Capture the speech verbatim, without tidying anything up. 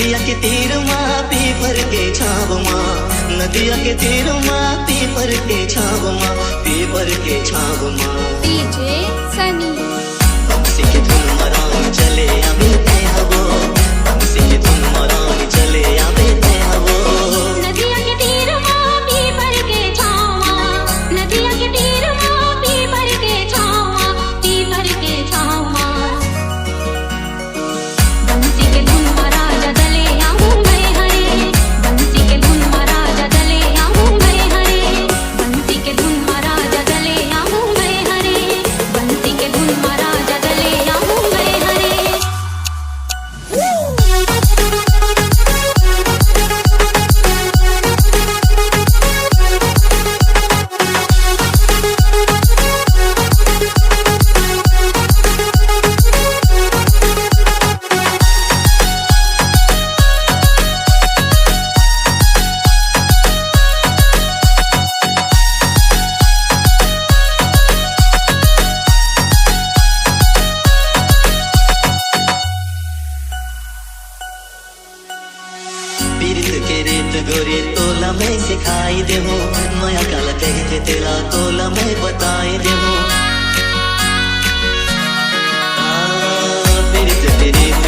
नदिया के तीर मा पीपर के छाव मा, नदिया के तीर मा पीपर के छाव मा, पीपर के छाव मा। डीजे सनी। बंसी के धुन मा रानी चले आबे ते हवो, बंसी के धुन मा रानी चले आबे ते हवो। नदिया के तीर मा पीपर के छाव मा, नदिया के तीर मा पीपर के छाव मा, पीपर के छाव मा। बंसी के धुन मा राजा दले आऊं मैं हरे, बंसी के धुन मा राजा दले आऊं मैं हरे, बंसी के धुन मा राजा दले आऊं मैं हरे, बंसी के धुन मा राजा दले आऊं मैं हरे। पीरित के रीत गोरी तोला मैं सिखाई देहूं, मया काला कहिथे तेला तोला मैं बताई देहूं। हाँ, पीरित के रीत